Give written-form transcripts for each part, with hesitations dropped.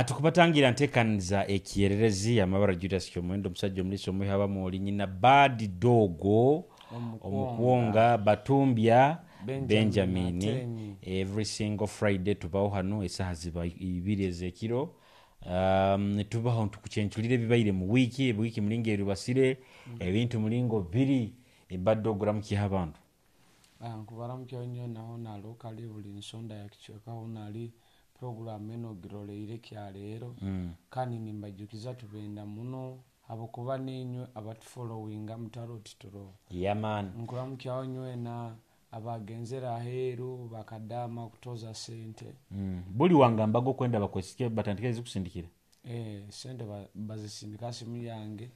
Tukubatangira ntekaniza ekiyererezi amabara Julius Kyomuhendo, omusajja omulisa omuha abamwoli nyina Bad Dogo omukwonga Batumbya Benjamin Benjamin. Atenyi. Every single Friday tubaho hano esaha ziba 2 ez'ekiro. Tubaho ntukuchenchulire ebibaire mu wiiki, wiiki mulingo erubasire, ebintu mulingo biri ebadde oguramukiha abantu. Nkubaramukyaho nnyo naho nalokali buli nsonda ya kicwekaho nali program eno giroleire kyaleero. Kandi nimbajukiza tubenda muno habwokuba ninywe abatufollowinga mutaro tituroho. Yeah man. Nkuramukyaho nywena abagenzere aheeru bakadama kutoza sente. Buli wangambaga okwenda bakwesike batandike zikusindikira. Sente bazisindika simu yange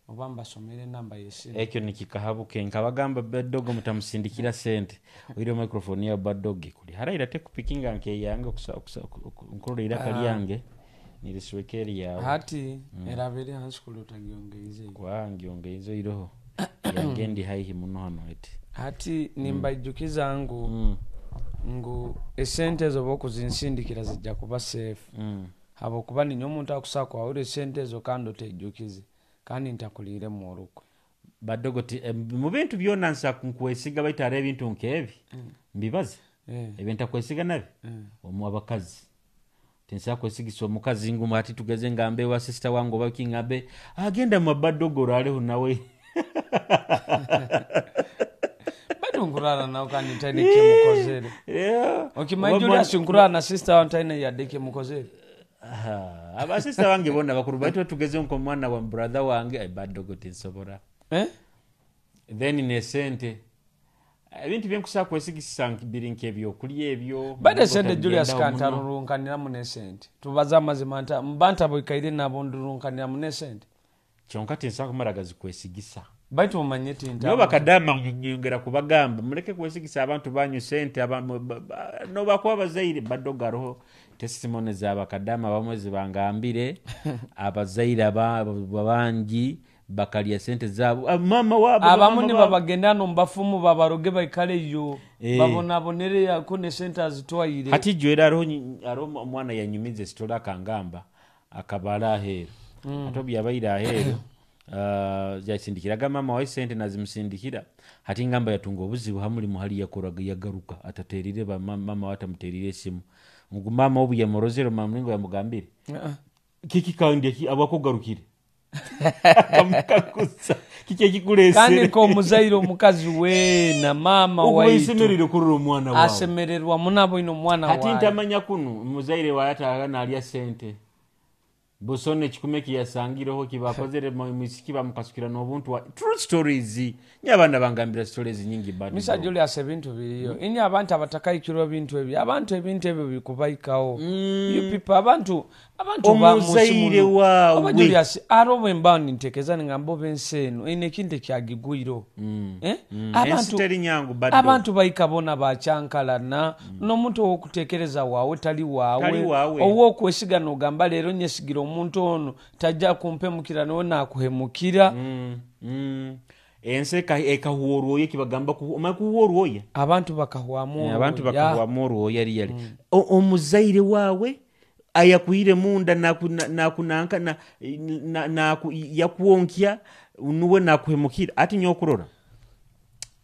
oba mbasomere enamba y'esimu. Ekyo nikikahabuke nkabagamba Badogo mutamusindikira sente. Oire microphone ya Badogo kuli haraira tekupikinga nkeyange nkurora iraka lyange nirisweka eryawe. Hati erabere hansi kuli otagyongeize. Kwa ngyongeize iroho yange ndi haihi muno hano eti. Hati nimbaijukiza ngu ngu esente ezo bokuzinsindikira zijja kuba safe. Habwokuba ninyo omuntu akusaa kwahura esente ezo kandi otejukize kandi ntakuliremu orukwe. Badogo ti mu bintu byona nsa nkwesiga baitu hariho ebintu nkebi mbibaze ebyo ntakwesiga nabi omu abakazi tinsa kwesigisa omukazi ngu ati tugeze ngambe wa sister wange oba ki ngambe agenda mu Badogo oraleho nawe. Bado nkurara nawe kandi ntaine kyemukozere. Okimanyi Julius nkurara na sister wawe ntaine yadde kyemukozere. Abasista bange bona bakuru baitu tugeze nk'omwana wa brother wange Badogo tinsobora. Then nesente ebintu byenkusaa kwesigisa biri nk'ebyokulya ebyo. Bade sente Julius kantarurunkaniramu nesente. Tubaze amazima mba ntaboikaire nabo ndurunkaniramu nesente. Kyonka tinsa kumara gazikwesigisa. Baitu omanye tinta. Nyo bakadama nyongera kubagamba muleke kwesigisa abantu banyu sente no bakuba bazaire Badogo hariho testimony za bakadama bamwe zibangambire abazaire abangi bakalya sente zabo. Mama wabo abamu nibabagenda no mbafumu babaroge baikaleyo babonabonere yako ne sente azitwaire. Hati jwera hariho omwana yanyumize story akangamba akabala aheeru. Ate obu yabaire aheeru yasindikiraga mama wawe sente nazimusindikira. Hati ngamba yatunga obuzibu hamulimu hali yakoraga yagaruka ataterire mama wawe atamuterire esimu. Ngu mama obu yamurozere mama mulingo yamugambire. Kiki kandi abakugarukire? Akamukakusa. Kiki ekikulesere? Kandi nk'omuzaire omukazi we na mama waitu. Okusemererwa kurora omwana wawe. Asemererwa muno aboine omwana Hati wawe. ntamanya kunu muzaire wawe ataga nalya sente. Busone kikume kiyasangireho kibakozere mwisiki bamukasukira n'obuntu. True stories. Nyabana bangambira stories nyingi bad. Mr. Julius ebintu biriyo. Inye abantu abatakaikirwa ebintu ebyo. Abantu ebintu ebyo bikubaikaho. You people abantu omuzaire wawe. Oba Julius aro bwe nintekeza ningamba obensi eno ine ekintu ekyagigwiro. Abantu baika bona bacyankalana n'omuntu ow'okutekereza wawe tali wawe ow'okwesiga n'ogamba leero nyesigira omuntu ono tajja kumpemukira nawe nakuhemukira. Ensi ekahuwa orwoya kibagamba kuhuwa orwoya. Abantu bakahwamu orwoya. Abantu bakahwamu orwoya riyali. Omuzaire wawe ayakuhire munda nakunanka yakuwonkya nuwe nakuhemukira ati nyokurora.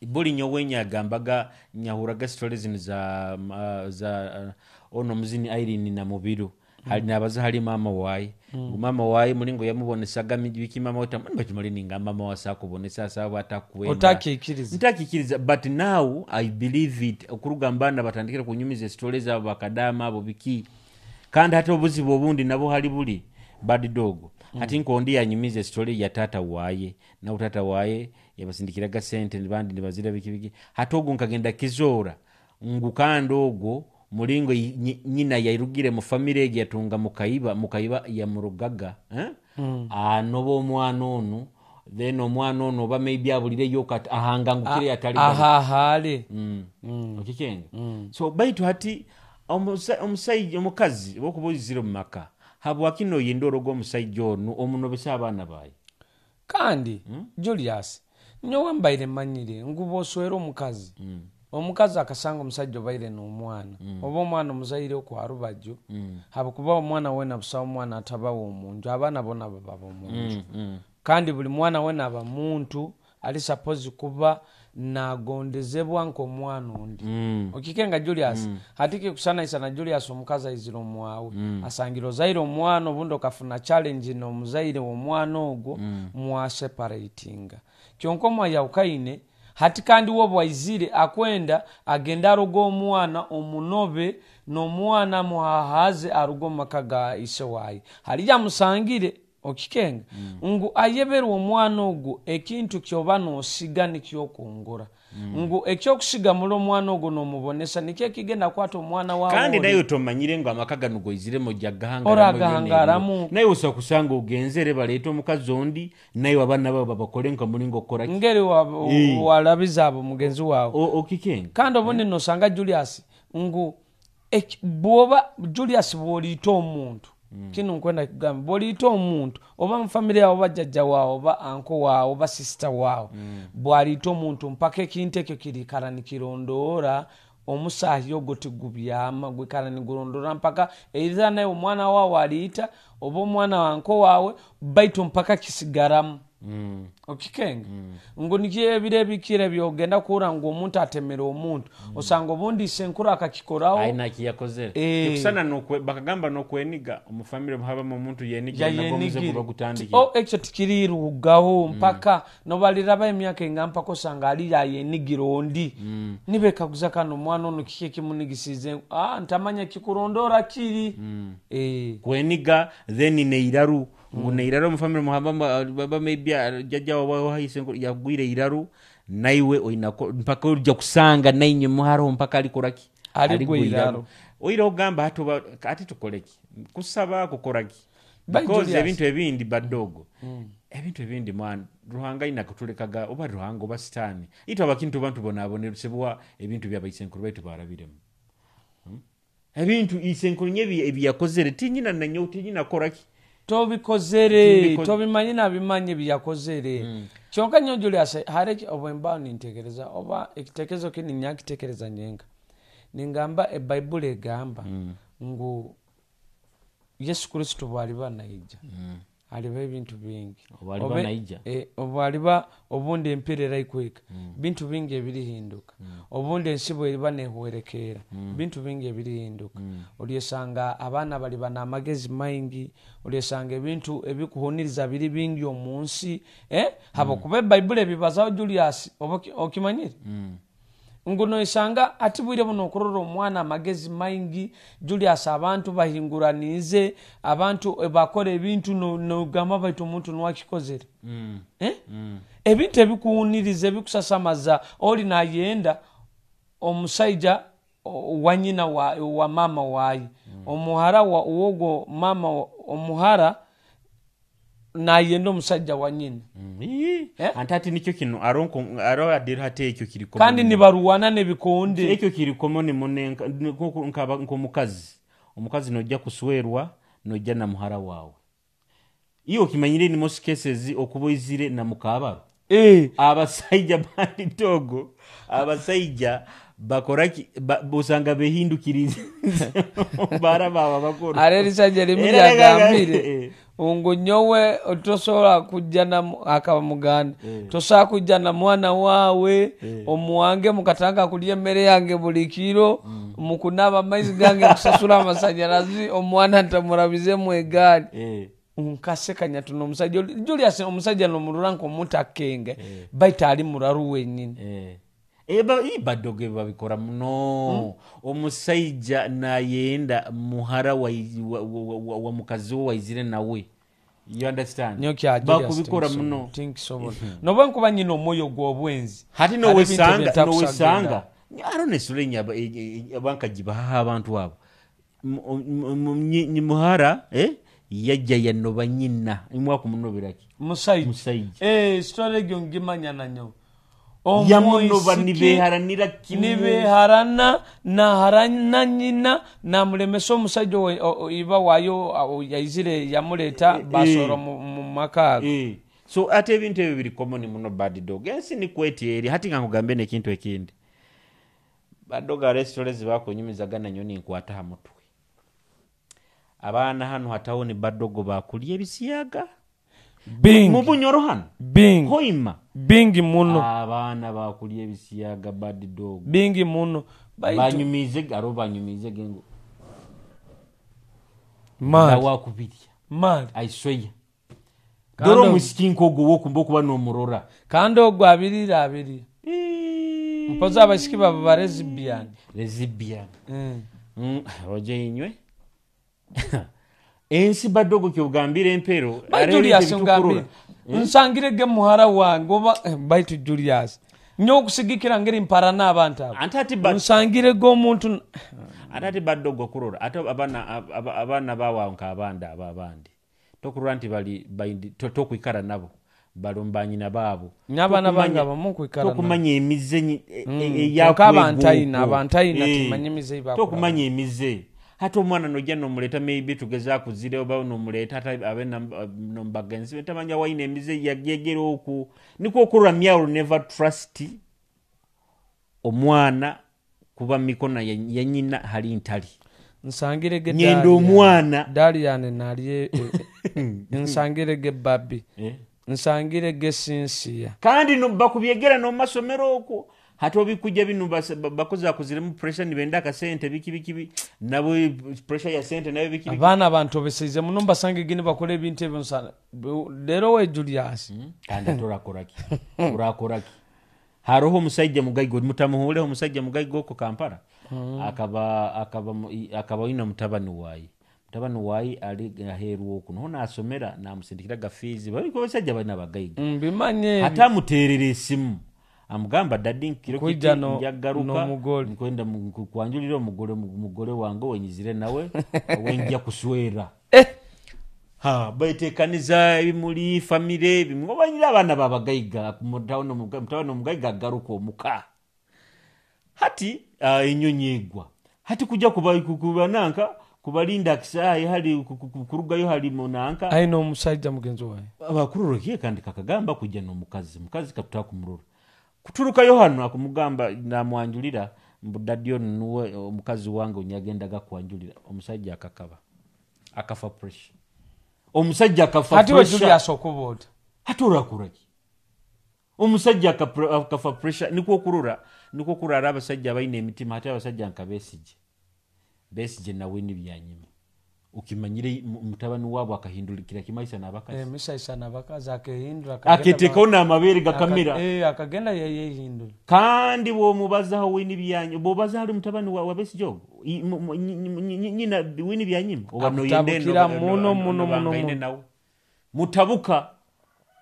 Buli nyowe nyagambaga nyahuraga stories zino za ono muzini Irene na Mubiru. Hali nabaza hali mama waye. Mama waye mulingo yamubonesaga wiki mama watamani ninga mama wasakubonesa sawa atakwenda. Otakikiriza. Ntakikiriza but now I believe it. Okurugamba batandikira kunyumiza stories abo bakadama abo biki. Kandi hata obuzibu obundi nabo hali buli Bad Dog. Hati nkondi yanyumiza story ya tata waye. Na tata waye yabasindikiraga sente nibandi nibazira biki biki. Hata ogu nkagenda kizora ngu kandi ogwo mulingo nyina yairugire mu family egi yatunga mukaiba yamurugaga anoba omwana onu then omwana ono oba maybe abulireyo kati ahanga ngukire yatali ahahale okikenga. So baitu hati omusajja omukazi bokubuzira mu maka habwakino yenda orogo omusajja onu omunobesa abaana baye. Kandi Julius nyowe mbaire manyire ngu boswera omukazi. Omukazi akasanga omusajja obaire n'omwana, oba omwana omuzaire okwa rubaju, habwokuba omwana wena busaho omwana atabawo omunju, abaana bona bababa omunju. Kandi buli mwana wena aba muntu ali supposed kuba nagondezebwa nk'omwana ondi. Okikenga Julius, hati kikusanayisana Julius omukazi aizire omwawe, asangire ozaire omwana, obundi okafuna challenge n'omuzaire w'omwana ogwo, mwaseparatinga. Kyonka omwayahukaine, hati kandi we bwaizire akwenda agende aruga omwana omunobe n'omwana amuhahaze aruga omu maka ga ise waaye. Hariya amusangire okikenga ngu ayeberwe omwana ogwo, ekintu kyoba nosiga nikyokungura. Ngu ekyokusiga muri omwana ogwo nomubonesa nikyo ekigenda kukwata omwana wawe. Kandi naye tomanyire ngu amaka gano goiziremu ojja kugahangaramu. Oragahangaramu. Naye osobola kusanga ogenzere baleete omukazi ondi, naye abaana babo babakole nka mulingo okukora ki? Ngeri walabiza abo mugenzi wawe. Okikenga. Kandi obundi nosanga Julius ngu bwoba Julius bwoliita omuntu, kinu nkwenda kugamba, bwoliita omuntu oba mu family yawe oba jjajja wawe oba anko wawe oba sister wawe, bwaliita omuntu mpaka ekintu ekyo kirikara nikirondoora omusaahi ogwo tigubyama, gwikara nigurondora mpaka either naye omwana wawe aliita oba omwana wa anko wawe, baitu mpaka kisigaramu. Okikenga ngu nikyo ebiro ebikire byogenda kuhura ngu omuntu atemera omuntu, osanga obundi isenkuru akakikoraho. Aina kiyakozere. Kikusana bakagamba nokweniga omu family habamu omuntu yenigira, nagwo omuze guba gutandikire. Ekyo tikirirugaho mpaka nobaliraba emyaka enga mpaka osanga ali yayenigira ondi. Nibekaguza kano omwana ono kiki ekimunigisize? Ntamanya kikurondora kiri. Kweniga then neiraru. Ngu neiraru omu family muhaba baba maybe jjajja wawe wahise ngu yagwire iraru, naiwe oina mpaka ojja kusanga nainywe muharo mpaka alikora ki? Aligwa Aligwa iraru. iraru. Oira ogamba hati oba, ati tukole ki? Kusaba kukora ki? By Because Julius. ebintu ebindi badogo. Ebintu ebindi mwana Ruhanga ina kutulekaga oba Ruhanga oba Sitani. Itwe abakintu bantu bonabonerezebwa ebintu by'abaisenkuru baitu barabiremu. Ebintu isenkuru nyebi ebiyakozere tinyina nanyo tinyina kora ki? Tobikozere, tobimanyi nabimanyi ebiyakozere. Kyonka nyo Julius hareki obwemba nintekereza oba ekitekerezo kini nyakitekereza nyenka. Ningamba eBaibuli egamba ngu Yesu Kristo bwaliba naija, aliba ebintu bingi. Obwaliba naija. Obwaliba obundi empira eraikwika, bintu bingi ebirihinduka. Obundi ensi bweriba nehwerekeera, bintu bingi ebirihinduka. Olyesanga abaana baliba n'amagezi maingi, olyesanga ebintu ebikuhuniriza biri bingi omu nsi. Habwokuba eBaibuli ebibazaho Julius, oba okimanyire? Ngu noisanga ati bwire buno okurora omwana amagezi maingi Julius, abantu bahinguranize, abantu bakora ebintu nogamba baitu omuntu nwakikozere. Ebintu ebikuhuniriza ebikusasamaza, oli nayenda omusaija wa nyina wa mama waye. Omuhara wa wogo mama omuhara nayenda omusajja wa nyina. Anti ati nikyo kino aronko aro adira hati ekyo kiri common. Kandi nibaruwana nebikonde. Ekyo kiri common mune nkaba nkomukazi. Omukazi nojja kuswerwa nojja na muhara wawe. Iyo okimanyire ni most cases okuboizire na mukabaro. Abasajja bandi togo, abasajja bakoraki busanga behindukirize. Bara baba bakora. Are risajja limwe Era lyagambire. Ungu nyowe tosobola kujja na akaba muganda. Tosobola kujja na mwana wawe, omuwange mukatanga kulya emmere yange buli kiro, mukunaba amaizi gange kusasula amasanyalazi, omwana ntamurabize mu egaali. Nkasekanya tuno omusajja Julius omusajja nomurura nk'omuntu akenge. Baita ali muraru wenyini. Badoge babikora muno. Omusajja nayenda muhara wa mukazi we waizire nawe. You understand? Nyo kya Julius Bakubikora Tinkisobola. muno. Tinkisobola. Noba nkuba nyina omwoyo gw'obwenzi. Hati Hari ebintu ebintakusagenda. nowesanga. Aro nesule nyaba, abankagibaha abantu abo. Muhara, yajja yanoba nyina. Imwa kumunobera ki? Musajja. Musajja. Story egyo ngimanya nanyo. Yamunoba Omwisiki nibeharanira kimu. Nibeharana, naharana nyina, namulemesa omusajja iba wayo, yaizire yamuleta, basoro mu maka ago. So ate ebintu ebyo biri common muno bad dog. Ensi ni kweti eri. Hati nga nkugambe n'ekintu ekindi. Badoga restaurants bakunyumizaga nanyo ninkwata ha mutwe. Abaana hanu hatawuni badogo bakulya ebisiyaga. Bingi. Mubunyoro hano. Bingi. Hoima. Bingi muno. Abaana bakulya ebisiyaga bad dog. Bingi muno. Baitu Banyumize garo banyumize gengo. Mali. Wakubirya. Mali. I swear. Doro omusiki nkogo wokumba okuba nomurora. Kandi ogwo abirira abiri. Mpoza abasiki baba ba lesbian. Lesbian. Oje inywe. Ensi badogo kyogambira empero. Baitu Julius ngambire. Nsangire ge muhara wange oba baitu Julius. Nyo okusigikira ngeri mpara n'abantu abo. Nsangire ge omuntu Ante ati badogo kurora. Ate abaana bawa nka abandi aba abandi. Tokurora nti bali tokwikara nabo. Balumbanyina baabo. N'abaana bange abamu kwikara nabo. Tokumanya emize Kyokka abantayina timanya emize bakura. Tokumanya emize. Hata omwana nojja nomuleta maybe tugeza akuzire oba nomuleta ate abe nombagenzi tamanya waine emize yagegera oku. Niko okurora myalo never trust omwana kuba mikona ya nyina hali ntali. Nsangire ge nyendo omwana Dalian nali nsangire ge babi. Nsangire ge Sinsia. Kandi no bakubyegera no masomero okwo. Hata obikujja bino bakoza kuziremu pressure nibenda akasente biki biki nabo pressure ya sente nayo biki biki. Abaana abantu obeseize muno mbasange gini bakora ebintu ebyo nsana. Lero we Julius. Kandi atorakoraki. Urakoraki. Haroho omusajja mugaigo mutamuhule omusajja mugaigo ko Kampala. Akaba ina mutabani wayi. Mutabani wayi ali aheru okwo. Noho nasomera namusindikiraga fees. Bali ko basajja bana bagaiga. Mbimanye. Hata muterere esimu. Amugamba daddy nkiro kiti njagaruka nkwenda kwanjulira omugole wange wenyizire nawe wenjja kuswera. Ha baiteekaniza ebimuli famire bimwe banyira abaana babagaiga mutabani omugaiga agaruka omuka. Hati enyonyi egwa. Hati kujja kubananka kubalinda akisayi hali kurugayo hali munanka. Aino omusajja mugenzi wawe. Abakurorokiye kandi kakagamba kujja n'omukazi. Mukazi katutaka kumurora. Kuturukayo hano akumugamba namwanjulira mbu daddy ono nuwe omukazi wange onyagendaga kwanjulira. Omusajja akakaba. Akafa pressure. Omusajja akafa pressure. Ati we Julius okuboota. Ati orakoraki. Omusajja akafa pressure niko okurora niko kurara abasajja abaine emitima ate abasajja nka Besigye. Besigye nawe ni byanyima. Ukimanyire mutabani wabo akahindukira kimaisa n'abakazi. Misaisa n'abakazi akehindura aketekaho n'amabere gakamera. Akagenda yeyehindura. Kandi bwomubazaho wini byanyu bobaza ali mutabani wa Besigye ogwo nyina wini byanyima oba no yende muno muno muno mutabuka.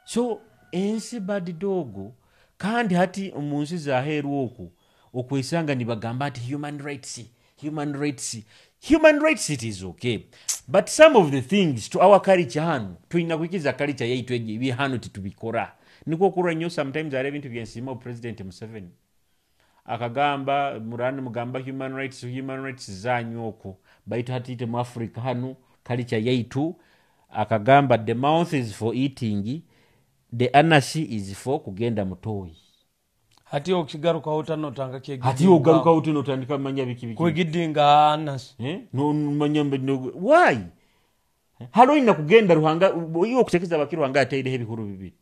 So ensi bad dogo kandi hati omunsi zaheru okwo okwesanga nibagamba nti human rights human rights human rights it is okay but some of the things to our culture hano tulina kuikiza culture yaitu ebi hano titubikora. Niko kurwa nnyo sometimes ari ebintu byensiima President Museveni akagamba murani mugamba human rights zanyu okwo baitu hatite mu Africa hano culture yaitu akagamba the mouth is for eating, the anus is for kugenda mutoyi. Hati okigaruka utanotanga kyegidinga. Hati ogaruka utanotandika manya biki biki. Kwegidinga anus. No manya no why? Halo ina kugenda ruhanga iyo okutekeza bakiri ruhanga ateireho ebihuru bibiri.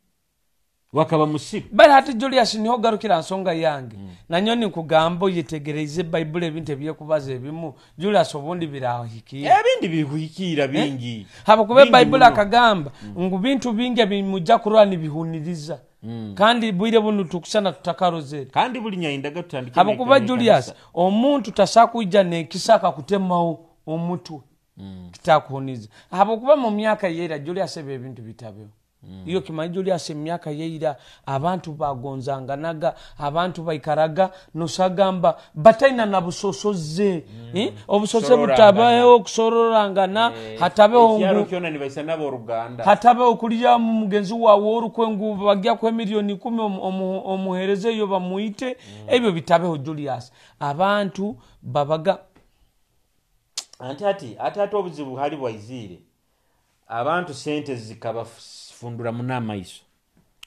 Wakaba musiru. Bali hati Julius niho garukira nsonga yange. Nanyo nikugamba yitegereze Bible ebintu ebyekubaza ebimu Julius obundi birahikira. Ebindi bihikira bingi. Haba kube Bible akagamba ngu bintu bingi bimujja kurwa nibihuniriza. Kandi bwire bunu tukusana tutakarozere. Kandi buli nyaindaga tutandike. Haba kuba Julius omuntu tasakuija nekisaka kutemawo omutwe. Kitakuhuniza. Haba kuba mu myaka yera Julius ebe ebintu bitabeho. Iyo kimanyi Julius emyaka yeira abantu bagonzanganaga abantu baikaraga nosagamba bataina na busosoze. Obusosoze butabayo okusororangana hatabeho hatabeho kulya mugenzi wawe orukwengu bagya kwa milioni 10 omuhereze yo bamuite. Ebyo bitabeho Julius abantu babaga ante ati obuzibu hali bwaizire abantu sente zikabafundura munamaiso.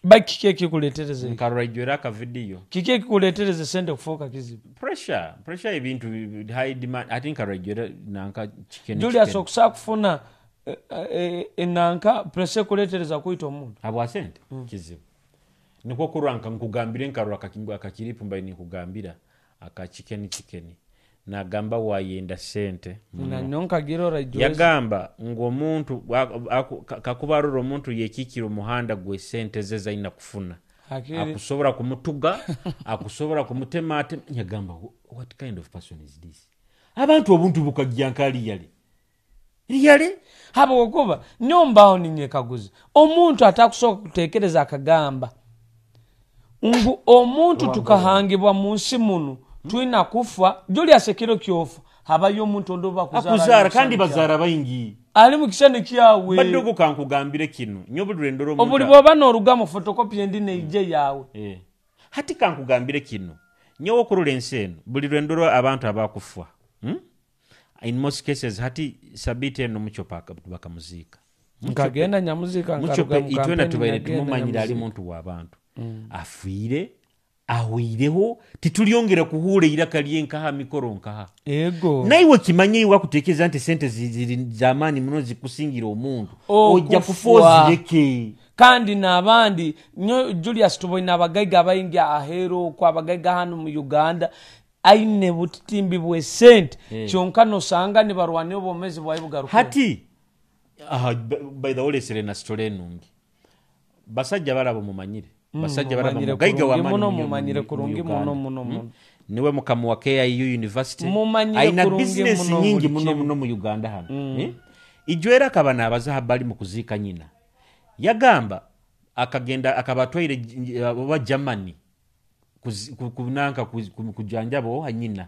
Ba kiki ekikuletereza ekyo? Nkarora ijwera akavidiyo. Kiki ekikuletereza sente kufuuka kizibu? Pressure ebintu high demand. Ati nkarora ijwera nanka chicken. Julius, chicken. Okusaa kufuna enanka pressure ekuletereza kwita omuntu. Habwa sente kizibu. Nikwo kurora nkugambire nkarora akakiripu mbaye ninkugambira aka chicken chicken. Nagamba wayenda sente muno. Nanyo nkagirora ijweza. Yagamba ngu omuntu kakuba arora omuntu yekikira omuhanda gwe sente ze zaina kufuna. Hakiri. Akusobora kumutuga, akusobora kumutema ate. Yagamba, what kind of person is this? Abantu obuntu bukajja nkali yali. Yali? Habwokuba nyombaho ninyekaguza. Omuntu atakusobola kutekereza akagamba ngu omuntu tukahangibwa mu nsi muno twina kufa. Julius, ekiro kyofa habayo omuntu ondi oba akuzaara Akuzaara, ali mu kandi kisani bazaara kyawe. baingi. Ali mu kisani kyawe. Badogo kankugambire kino. Nyo buli lwendora omuntu Obuli bw'oba n'oruga mu photocopy endi neije yawe. Hati kankugambire kino. Nyowe okurora ensi eno buli lwendora abantu abakufa. In most cases hati sabiti eno Muchopa bakamuziika. Nkagenda nyamuziika, Muchopa nkaruga mu itwena kampeni tubaire nyagenda tumumanyira ali nyamuziika. muntu w'abantu. Afiire, ahwireho, titulyongera kuhuura iraka lye nkaha mikoro nkaha. Ego. Naiwe kimanye iwe akutekereza nti sente ziri z'amaanyi muno zikusingira omuntu. Okufa. Ojja kufa ozireke. Kandi n'abandi nyo Julius tuboine abagaiga abaingi aheeru okwo, abagaiga hano mu Uganda aine butitimbi bw'esente. Kyonka nosanga nibarwanira obwomezi bwawe bugaruke. Hati, aha, by the way, olesere na story enungi. Basajja balaba mumanyire. Basajja balaba Mumanyire mugaiga kurungi wa maanyi muno, mumanyire kurungi mu Uganda. muno, muno, muno. Niwe mukama wa KIU University. Mumanyire Aina kurungi business muno nyingi buli muno kimu. muno mu Uganda hano. Ijwera akaba n'abaza habali mu kuziika nyina. Yagamba akagenda akabatwaire oba Germany kunanka kujanjaba oha nyina.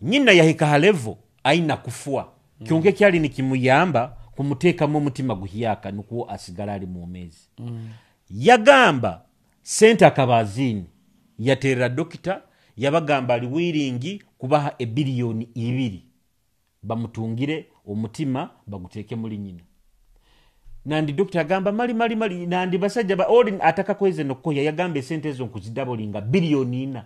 Nyina yahika ha level aina kufua. Kyonka ekyali nikimuyamba kumuteekamu omutima guhyaka nukwo asigala ali mwomezi. Yagamba sente akaba aziine yaterera dokita yabagamba ali wiringi kubaha ebiliyoni 2 bamutungire omutima baguteeke muri nyina. Nandi dokita agamba mali mali mali nandi basajja ba oli ataka kweze nokoya yagamba esente ezo nkuzidabolinga biliyoni 4.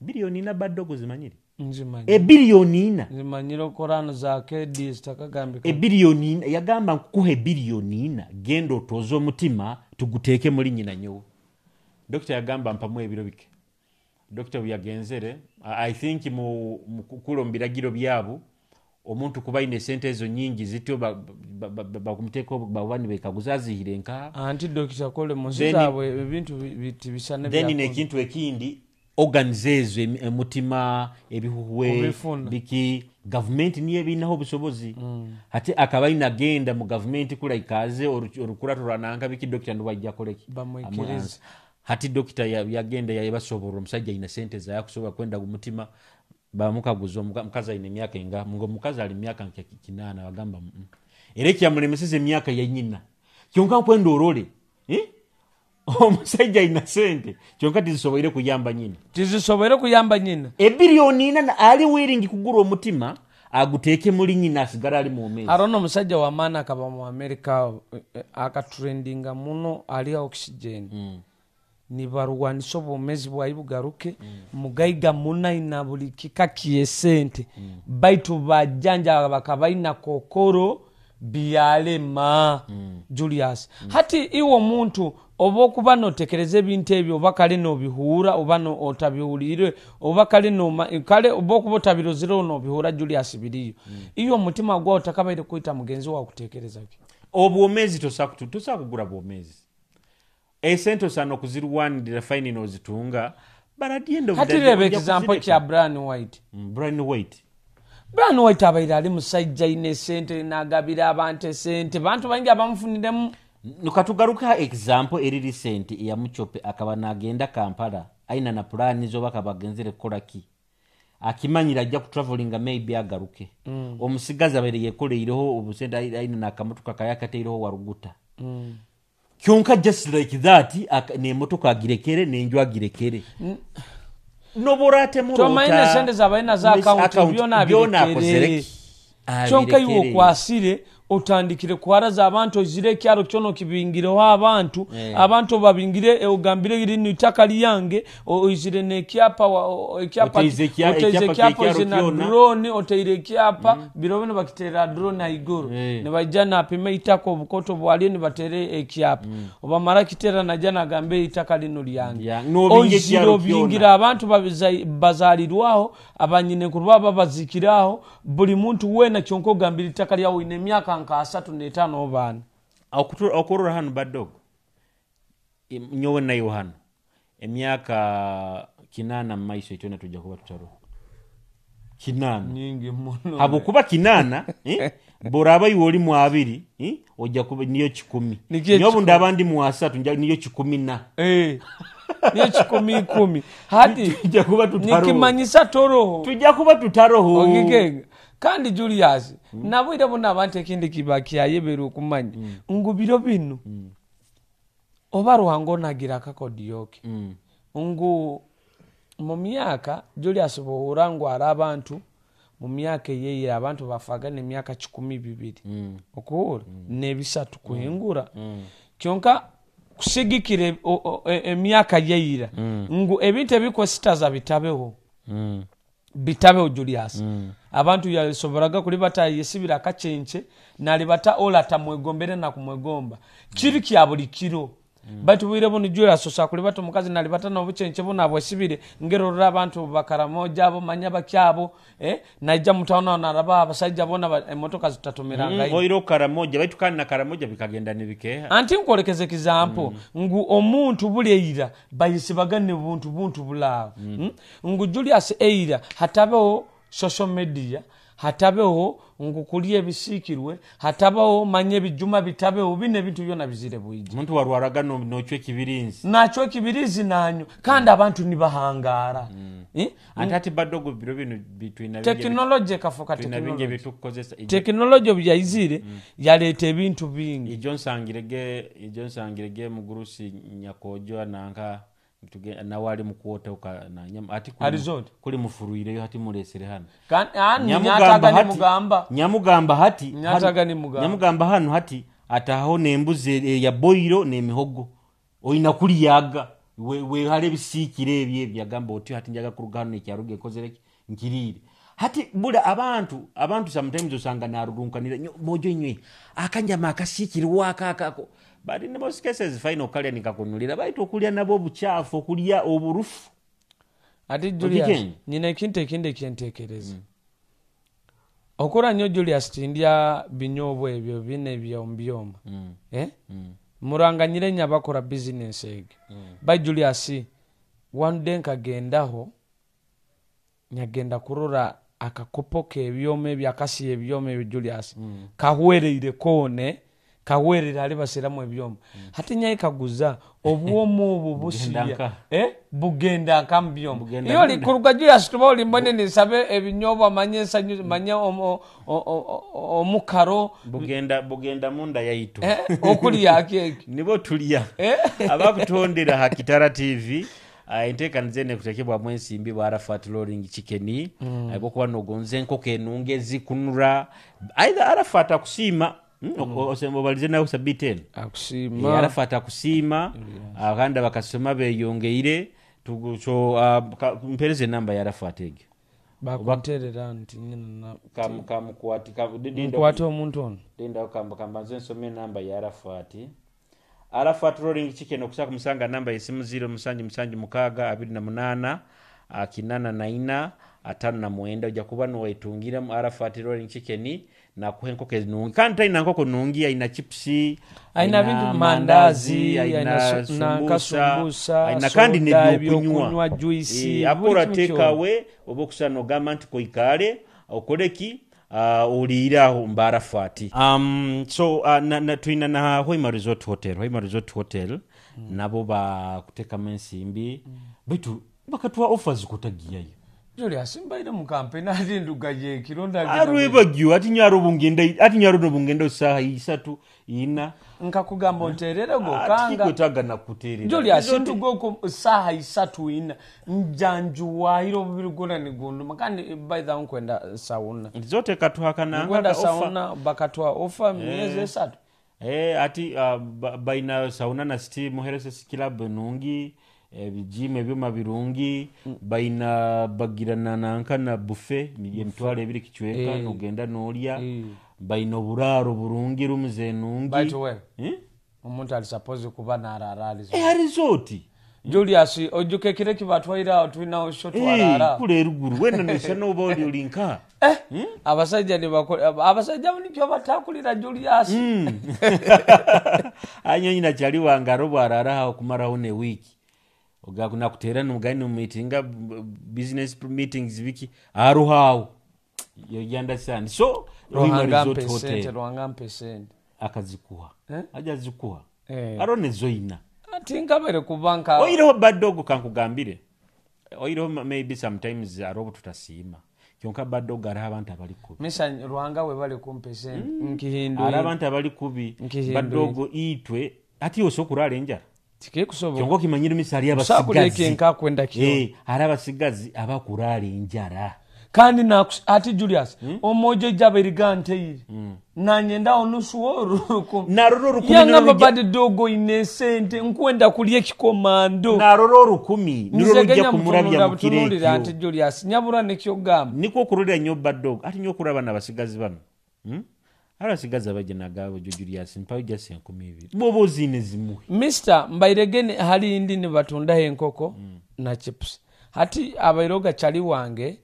Biliyoni 4 badogo zimanyire. Nzimanyi. Ebiliyoni 4. Nzimanyire okorano za KD zitakagambika. Ebiliyoni 4 yagamba nkukuha ebiliyoni 4 genda otoze omutima tuguteeke muri nyina nyowe. Dokita yagamba mpamu ebiro bike. Dokita yagenzere I think mu kulo mbiragiro byabo omuntu kuba ine sente ezo nyingi zityo bakumuteeka bawani bekaguza azihire nka. Anti dokita kole mu nsi Then zaabwe ebintu tibisana Then bya n'ekintu ekindi organs ezo emutima ebihuhwe Kubifuna. biki gavumenti niyo ebinaho obusobozi. Ate akaba inagenda mu gavumenti kula ikaze orukurato lwananka biki dokita niwajja koleki. Bamwikirize. Amuanza. Hati dokita yagenda yabasoborera omusajja ayina sente zaye akusobola kwenda gumutima bamukaguza omukazi ayina emyaka enga ngo omukazi ali myaka nka 8 bagamba Era ekyamulemeseza emyaka ya nyina. Kyonka nkwenda orole. Omusajja ayina sente kyonka tizisoboire kuyamba nyina. Tizisoboire kuyamba nyina. Ebiliyoni 4 ali wiringi kugura omutima aguteeke muri nyina asigara ali mu mezi. Arono omusajja wa maani akaba mu America akatrendinga muno ali oxygen. Nibarwanisa obwomezi bwayi bugaruke. Mugaiga munaina buli kika ky'esente. Baitu bajjanja bakabaina kokoro byalema. Julius. Hati iwe omuntu oba okuba notekereza ebintu ebyo oba kale nobihuura oba otabihuliire oba kale noma, kale oba okuba otabirozire nobihuura Julius biriyo. Iyo omutima gwawe otakabaire kwita mugenzi wawe kutekereza ki? Obwomezi tosa kugura bwomezi. Esente osana okuzirwanirira fine nozitunga, but at the end of the Hati day, reba ojja example kuzireka. kya Brian White. Brian White. Brian White abaire ali musajja ayina esente n'agabira abantu esente, bantu bangi abamufuniremu. Nukatugaruka example eri recent ya Muchope akaba nagenda Kampala aina na plani zo bakabagenzere kukola ki. Akimanyira ajja ku traveling maybe agaruke. Omusigazi abaire yekoleireho obusente aina nakamotoka kayakateireho waruguta. Kyonka just like that n'emotoka agirekere n'enju agirekere. Noborate murota. Tomaine sente zabaina za Miss account, account, byona byona abirekere. akozere ki? Kyonka iwe Abirekere. okwasire Otandikire kuharaza abantu, oizire ekyaro kyona okibingireho abantu. Abantu obabingire, ogambire linu itaka lyange, oizire n'ekyapa ekyapa, Oteize oteize ekyapa ekyapa, ky'ekyaro oizire na kyona. Drone, oteire ekyapa. Biro bino bakiteera drone haiguru, nibaija napima itaka obukoto bwalyo, nibateera ekyapa. Obamara kiteera, najja nagamba itaka lino lyange. N'obinga Oizire ekyaro obingira kyona. Abantu bazaalirwaho, abanyinenkuru babo babazikiraho, buli muntu weena, kyonka ogambira itaka lyawe, oine emyaka nka 35 obaana. Okurora hanu badogo, nyowe naiwe hano emyaka 80 mu maiso itwena tujja kuba tutaroho. 80 Nyingi muno. Habwokuba 80, eh, boraba iwe oli mu 20, eh, ojja kuba niyo 100. Nikyo. Nyowe obu ndaba ndi mu 30, niyo 10 na Eh, niyo 10 10 hati. Tujja kuba tutaroho. Nikimanyisa toroho. Tujja kuba tutaroho. Ogigenga kandi Julius, nabwire buno abantu ekindi kiba kyayebera okumanya ngu biro bino oba Ruhanga onagira akakodyoke ngu mu myaka, Julius, bohura ngu ari abantu mu myaka eyeire abantu bafaga n'emyaka 200 okuhura n'ebisatu kuhingura, kyonka kusigikira emyaka yeira ngu ebintu ebikwesitaza bitabeho, bitabeho. Julius, abantu yasoboraga kulibata yesibira akacence nalibata ola atamwegombere nakumwegomba, kiri kya buli kiro. Baitu bwire buno, Julius, osobola kulibata omukazi nalibata nobucence buno abwesibire, ngerorora abantu bakaramoja abo manya bakyabo, eh? Naija mutawuni aho naraba abasajja bona emotoka zitatomeranga. Oiro Karamoja, baitu kandi na Karamoja bikagenda nibikeha. Anti nkwolekeza example ngu omuntu buli eira bayisibaga ne buntu buntu bulaawo. Ngu Julius, eira hatabeho social media, hatabeho ngu kulya ebisiikirwe, hatabeho manya ebijuma bitabeho, bino ebintu byona bizire bwija. Omuntu warwaraga nocwa ekibirinzi. Nakyo ekibirizi nanyo, kandi abantu nibahangara. Eh? Ate ati badogo, biro bino twina bingi Tekinologi ekafuuka twina bingi tekinologi. ebitukukozesa. Tekinologi obu yaizire yaleeta ebintu bingi. Ijo nsangirege mugurusi nyakojo nanka nawe ali mukwota ati Arizona. Kuli mufuruireyo hati mulesere hano. Nyamugamba Nyamugamba hati nimugamba nyamugamba hati Nyataga nimugamba. Nyamugamba hano hati ataho nembuzi eya boiro n'emihogo oina kulyaga wehale ebisiikire ebyo ebyo. Yagamba otyo hati njaga kuruga hano nekyaruga enkozereki nkiriire hati bula abantu sometimes osanga narurunkanira mojo inywe akanyama akasiikirwe akakako, but in most cases fine okalya nikakunulira, baitu okulya nabo obukyafu, okulya oburufu. Ati Julius, Okikenye? Nyina ekintu ekindi ekyentekereza okura nnyo Julius, tindya binyobwa ebyo bine byoma, eh? Muranganyire nnyo abakora bizinesi egyo. Ba Julius, one day nkagendaho, nyagenda kurora akakopo k'ebyoma ebyo, akasiya ebyoma ebyo, Julius, kahwereire koone, kahwerere hali basiramu ebyoma. Hati nyaikaguza obwoma obwo Bugenda busiya nka? Eh? Bugenda nka mu byoma. Bugenda Iyo oli munda. kuruga Julius, tuba oli mbone ninsabe ebinyobwa, manye ensanyu, manye omukaro. Bugenda munda yaitu. Eh? Okulya keki. Nibo tulya. Eh? Abakutondera ha Kitara TV, enteekaniza eno ekutekebwamu ensimbi bwa Arafat Rolling Chicken. Bwokuba nogonza enkoko enungi ezikunura, either Arafat akusiima. Obalize nawe sabiiti eno. Akusiima. Arafat akusiima, kandi abakasoma beyongeire. So mpereza enamba ya Arafat egyo. Bakunterera nti nyina Kamukwati nkwate omuntu ono. Linda, kambanze nsome enamba ya Arafat. Arafat Rolling Chicken, okusobola kumusanga, namba yesimu 0776 28 84 59. Ojja kuba nowetungira mu Arafat Rolling Chicken nakuha enkoko enungi, kandi talina nkoko nungi, aina chipsi. Aina bintu, mandazi, aina nanka sumbusa, aina kandi soda, nebyokunywa, ebyokunywa, juice, Eh, buli akora kimu take kyona. away oba okusana nogamba nti koikale okoleki, oliire aho mba Arafati. So tulina na Hoima Resort Hotel. Hoima Resort Hotel nabo bakutekamu ensimbi, baitu bakatuwa offers kutagiyayo. Julius, mbaire mu kampeni ati nduga yekiro ndagenda. Arwebagyo ati nyaro bungenda, ati nyaro nobungenda saha 3 4. Nkakugamba onterere gokanga. Atikwetaga nakuterera. Julius, nduga saha 3 4 njanjuwaire obubiri gwona nigunduma, kandi by the way nkwenda sauna. Zote katuhakananga. Nkwenda sauna, bakatwa ofa myezi 3. Ati baina sauna na steam health club nungi, ebijimu ebyuma birungi, baina bagirana nanka na buffet emitwalo 2 kichweka, nogenda nolya, baina oburaro burungi, rooms enungi. By the way, omuntu ali suppose kuba narara resort. Resort. Julius, ojuke kire kibatwaira aho tulina shot warara. Kule eruguru wena nishana oba oli olinka. Abasajja ne bakola, abasajja nikyo batakulira Julius. Anyo nyina kyali wangaro bwarara aho kumaraho ne wiki. Ogakuna kutera n'umugani mu meetinga business meetings biki aruhawo. You understand? So Ruhanga Resort Hotel. mpesente, Ruhanga mpesente. Akazikuha. Aja zikuha. Arone zoina. Ati nkabere kubanka. Oireho badogo kankugambire. Oireho maybe sometimes arobo tutasima. Kyonka badogo ari abantu abali kubi. Misa Ruhanga we bali kumpesente. Nkihindu. Ari abantu abali kubi. Nkihindu. Badogo itwe ati osokurara enjara. Tikikusoboka. Kyonka kimanyira misari Sakuleke abasigazi. nkakwenda kiyo. Ari abasigazi abakurara enjara. Kandi na ati Julius, omojo jaberiga nteire. Nanyenda onusu oruku. Naroro rukumi Yangamba nirwo badi dogo ine sente nkwenda kulya ekikomando. Naroro rukumi nirwo Nze rujja genya kumurabya mutunulira mu kiro butunulira ekyo. Anti Julius, nyabura nekyogamba. Niko okurorera nnyo badogo, ati nnyo okuraba n'abasigazi bano. Abasigazi abajja nagabo Julius, mpayo just 2,000. Bw'oba oziine zimuhe. Mister, mbairegene hali ndi ne batundaho enkoko na chips. Hati abairoga chali wange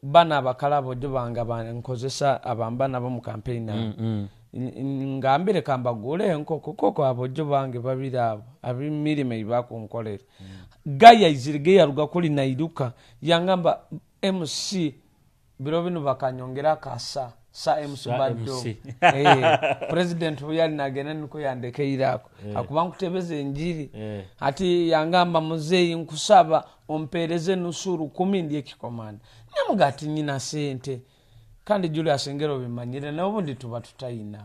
bana abakalabo jo banga bankozesa abamba nabo mu campaign abo. Ngambire kambagule enkoko koko abo jo bange babiri abo abimirime ibakunkolera. Gaya izirige yaruga kuli nairuka yangamba MC biro bino bakanyongera kasa sa MC Sa Bado. MC. President uyali nagenda niko yandekeirako. Akuba nkutebeza enjiri. Ati yangamba muzeyi nkusaba ompereze nusuru 10 ndiye kikomanda. Nyamuga ati nyina sente. Kandi Julius Ngero bimanyire na ubundi tuba tutayina.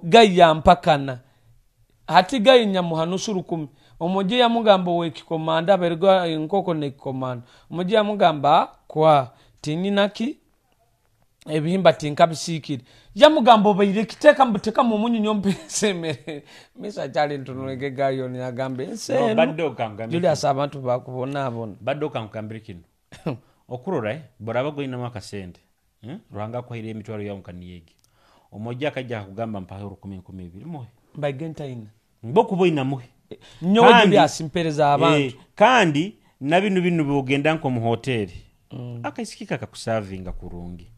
Gayi yampakana. Ati gayi nyamuha nusuru 10. Omoje yamugamba we kikomanda berwa enkoko ne kikomanda. Omoje yamugamba kwa tinyinaki ebihimba tinkabisikire. Yamugamba obaire kiteka mbuteka mu munyu nyompe semere. Misa chali ntunuleke gayo ni agambe ense. No, badde okangambire. Julius abantu bakubona abona. Badde okangambire kino. Okurora boraba goyina makasente. Ruhanga kwahire emitwaro yawe nkaniyege. Omoja akajja akugamba mpahe rukumi nkumi ibiri muhe. Mbagenta ina. Mboku boyina muhe. Nyowe Kandi Julius mpereza abantu. Kandi na bino bino bogenda nko mu hoteli. Akaisikika akakusavinga kurungi.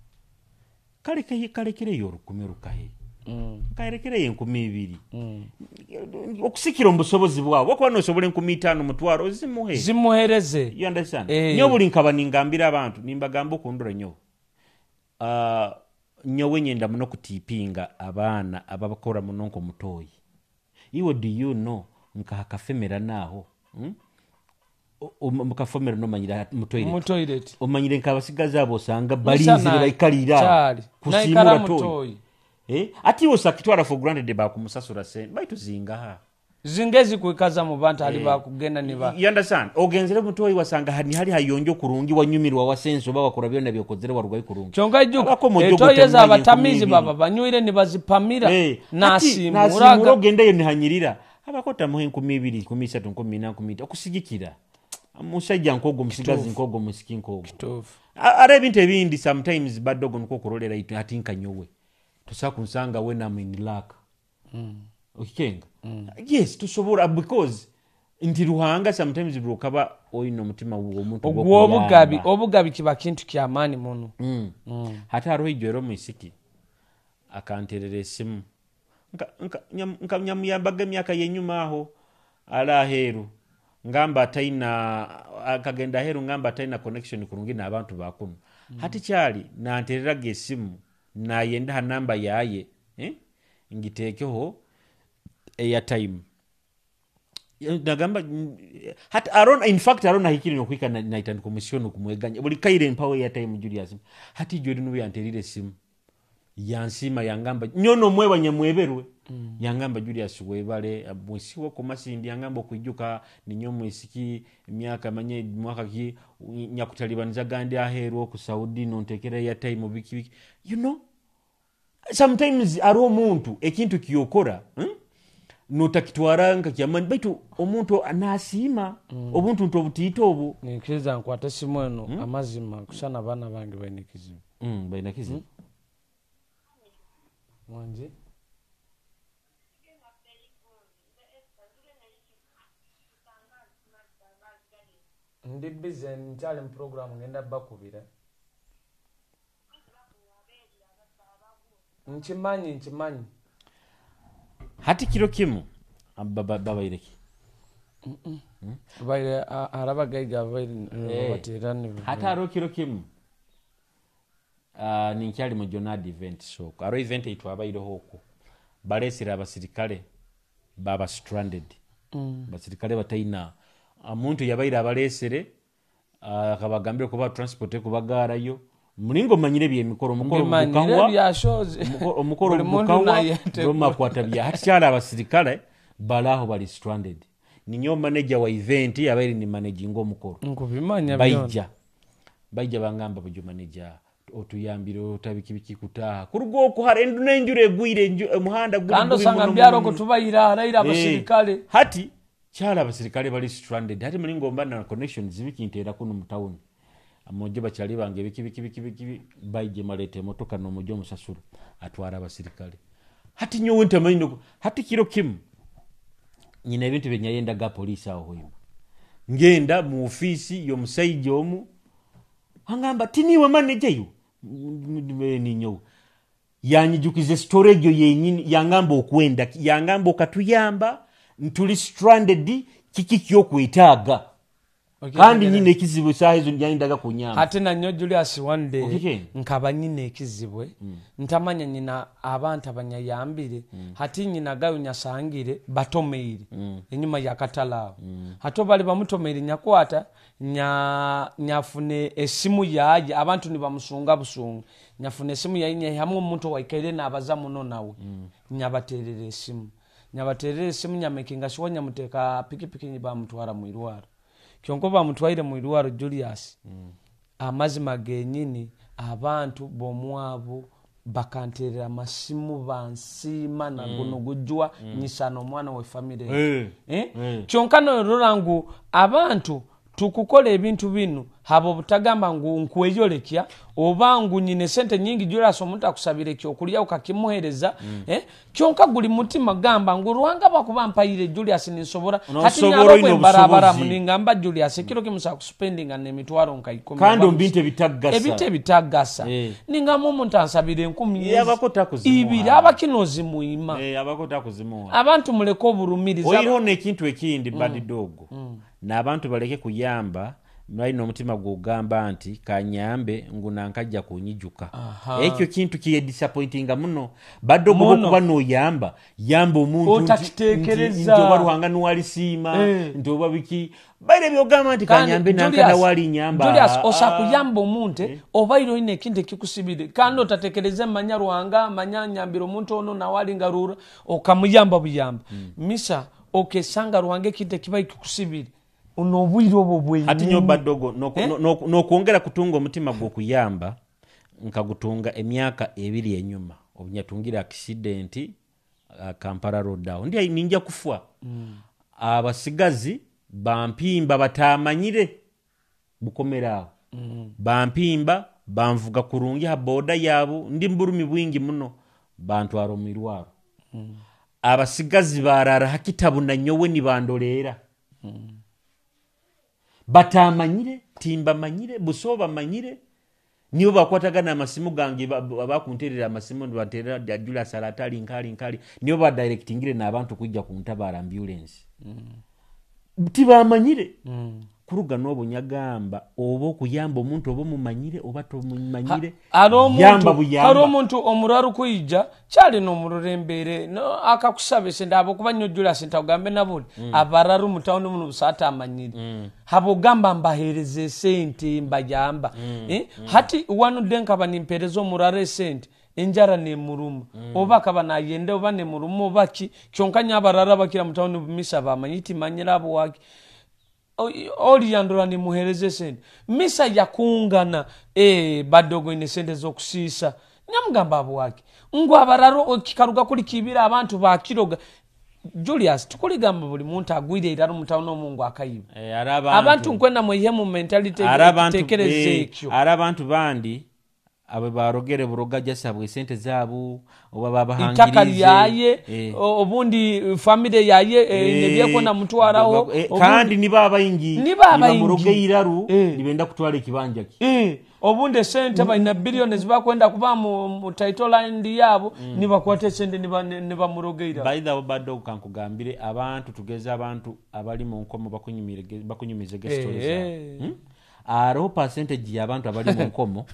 Kalekereyo rukumi rukahe. Kalekereyo enkumi ibiri. Okusikira omubusobozi bwawe. Wakuba nosobola enkumi itaano mutwaro ozimuhe. Zimuhereze. You understand? Nyowe buli nkaba ningambira abantu, nimbagamba okundura nyowe. Nyowe nyenda muno kutipinga abaana ababakora muno nk'omutoyi. Iwe do you know nkahakafemera naho? Mukafemera nomanyira mu toilet. Mu toilet. Omanyire nk'abasigazi abo osanga Musa balinzire na baikalira. Kyali. Kusimura Naikara mu toyi. toyi. Ati osakitwara for granted bakumusasura sente. Baitu zingaha. Zingezi kuikaza mu bantu ali bakugenda ni ba. You understand? Ogenzere mutoyi wasanga hani hali hayonjo kurungi wanyumirwa wasenso baba kora byonna byokozere warugayi kurungi. Kyonka ijuka, Abako mu jogo etoye temmanyi z'abatamizi enkumi baba ibiri. banywire ni bazipamira. Ati, Nasiimuraga. nasiimura ogendeyo nihanyirira. Abako tamuhe enkumi ibiri, enkumi isatu, enkumi ina, enkumi ita. Okusigikira. Musajja nkogo, musigazi nkogo, musiki nkogo. Kituufu. Ara ebintu ebindi sometimes badogo niko okurolera itu ati nkanyowe. Tusa kunsanga when I'm in luck. Okikenga? Yes, tusobola because nti Ruhanga sometimes bw'okaba oyina omutima gw'omuntu Ogw'obugabi, gw'okuyamba. obugabi kiba kintu kya maanyi muno. Hata hariho ijwero omwisiki akanterera esimu. Nka nyamuyambaga emyaka y'enyuma aho ali aheeru. Ngamba ataina, akagenda aheeru ngamba ataina connection kurungi n'abantu bakuno. Hati kyali nantereraga esimu nayenda ha namba yaye, ngiteekeho airtime. Nagamba hati Aaron, in fact Aaron ahikire nokuhika naitandika omusyono kumweganya buli kaire mpawo airtime Julius. Hati ijo eri nuwe yanterire esimu, yansiima, yangamba nyowe nomweba nyamweberwe. Yangamba, "Julius, webale mwisi woko Masindi." Yangamba okwijuka ninyo mwisiki emyaka manye mwaka ki nyakutalibaniza gandi aheeru oku Saudi, nontekera airtime, biki biki. Sometimes ari omuntu ekintu kyokora, Notakitwara nka kyamani, baitu omuntu nasiima obuntu nti obutiito obu. Ninkiriza nkwata esimu eno. Amazima kusana abaana bange baine ekizibu. Baina kizibu. Wangi. Ndi busy, nkyali mu program, ngenda bakubira. Nkimanyi, nkimanyi. Hati kiro kimu babaireki. Baire hari abagaiga baire baterera. Hati hariho kiro kimu, ninkyali mu Jonad event soko, hariho event eitwabaireho okwo balesere abasirikale baba stranded. Abasirikale bataina omuntu yabaire abalesere, akabagambire kuba transport ekubagarayo. Mulingo manyire ebyemikoro, omukoro Mbimanyire. gukahwa. Byashoze. Omukoro Buli muntu gukahwa. nayetegura. Bamakwata bya hati kyali abasirikale balaho bali stranded. Ninyo manager wa event yabaire ni managing omukoro. Nkubimanya byona. Baija bangamba, "Bujo manager, otuyambire otabikibiki kutaha kuruga okuhara endu n'enjura egwire, omuhanda guri Kandi gubi osanga muno, mbyaro muno, ko muno." tubayira haraira abasirikale. Hati kyali abasirikale bali stranded. Hati mulingo mba na connections biki, nteera kuno mu town, amojo bakyali bange biki biki biki biki, baije maleta emotoka n'omujo omusasura atwara abasirikale. Hati nyowe ntamanyi hati kiro kimu nyina ebintu byenyayendaga poliisi aho Hoima, ngenda mu ofiisi y'omusaija omu, angamba, "Tiniwe manager iwe?" "Ninyowe." Yanyijukiza story egyo yenyini, yangamba okwenda, yangamba, "Okatuyamba, ntuli stranded, kiki kyokwetaaga?" Kandi nyina ekizibu esaaha ezo yanyendaga kunyamba. Ate nanyo Julius, one day Okike? nkaba nyina ekizibwe, ntamanya nyina abantu abanyayambire. Hati nyina gayo nyasangire batomeire enyuma yakatale aho. Hati bali bamutomeire, nyakwata nyafune esimu yaye, abantu nibamusunga busunga. Nyafuna esimu yaye, nyahamwe omuntu owaikaire nabaza muno nawe, nyabaterera esimu, nyabaterera esimu, nyamakinga sure nyamuteeka pikipiki, bamutwara mwirwaro. Kyonka bamutwaire mwirwaro, Julius, amazima genyini, abantu bomwabu bakanterera amasimu bansiima naguno gujwa nyisana omwana we family. Eh? Eh. Kyonka norora ngu abantu tukukola ebintu binu haba obutagamba ngu nkweyolekya oba ngu nyine sente nyingi. Julius, omuntu akusabira ekyokulya ukakimuhereza, eh? Kyonka guli mutima gamba ngu Ruhanga bwakuba mpaire, Julius, ninsobora. Hati Nosobora, nyalo oyina bwembarabaramu obusobozi. Ningamba Julius, ekiro kimu sakuspendinga n'emitwaro nka 10 Kandi oba omu bintu ebitaggasa. Ebintu ebitagasa. Ningamba omuntu ansabira 1000 Yabako takuzimuha. 2000, aba kino zimuima. Abako takuzimuha. Abantu muleke oburumiriza. Oyireho n'ekintu ekindi, bad dog, n'abantu baleke kuyamba balina omutima gwogamba nti kanyambe ngu nankajja kunyijuka. Ekyo kintu kiyedisappointinga muno, badde ogoba Muno. okuba noyamba yamba omuntu Otakiteekereza. nti oba Ruhanga niwalisiima, nti oba biki baire byogamba nti Kandi kanyambe nanka Julius, nawalinyamba. Julius, osa kuyamba omuntu obaire oyina ekintu ekikusibire, kandi otatekereze manya Ruhanga manya nyambira omuntu ono nawalinga rura okamuyamba buyamba misa, okesanga Ruhanga ekintu ekiba kikusibire onobwire obwo bwenyini. Hati nyo badogo nokwongera kutunga omutima gw'okuyamba, nkagutunga emyaka 2 enyuma obunyatungire accident, Kampala Road aho ndi ninja kufa. Abasigazi bampimba batamanyire bukomera aho, bampimba banvuga kurungi ha boda yabo, ndi mburumi bwingi muno, bantwara omu irwaro. Abasigazi barara hakitabu na nyowe nibandolera, batamanyire, timbamanyire buso bamanyire, nibo bakwatagana amasimu gange, bakunterera amasimu nibanterera, "Julius aratali nkali nkali." Nibo badirectingire n'abantu kujja kuntabara ambulance, tibamanyire. Kuruga n'obu nyagamba oba okuyamba omuntu oba omumanyire oba tomumanyire, Hari yamba omuntu buyamba. Hari omuntu omuraro kwija kyali nomurora no, akakusaba esente habwokuba nyo Julius ntakugambe nabuli abararu mu tawuni muno busaata amanyire habwogamba mbahereza esente mbayamba. Hati wanudde nkaba nimpereza omuraro esente, enjara nemuruma oba akaba nayenda oba nemuruma oba ki, kyonka nyo abarara bakira mu tawuni misa bamanyi timanyire abo waki. Oli yandora nimuhereza esente, misa yakungana, badogo ine sente z'okusiisa. Nyamugamba abo waki ngu abararo kikaruga kuli kibira abantu bakiroga. Julius, tukuligamba buli muntu agwire iraro mu tawuni omu ngu akayiba. Ari abantu, abantu nkwenda mwihe mu mentality ari abantu ekitekerezo ekyo. Ari abantu bandi abo barogere buroga jasabwa esente zaabo oba babahangirize itaka lyaye, obundi family yaye, nebyekona mutwaraho. Kandi niba abaingi. Niba abaingi. Nibamuroga iraru, nibenda kutwara ekibanja ki. Obundi esente balina biliyoni zibakwenda kuba mu title land yabo, nibakwata esente nibamurogeira. By the way, badde kankugambire, abantu tugeze abantu abali mu nkomo bakunyumize stories zaabwe. Hariho percentage y'abantu abali mu nkomo,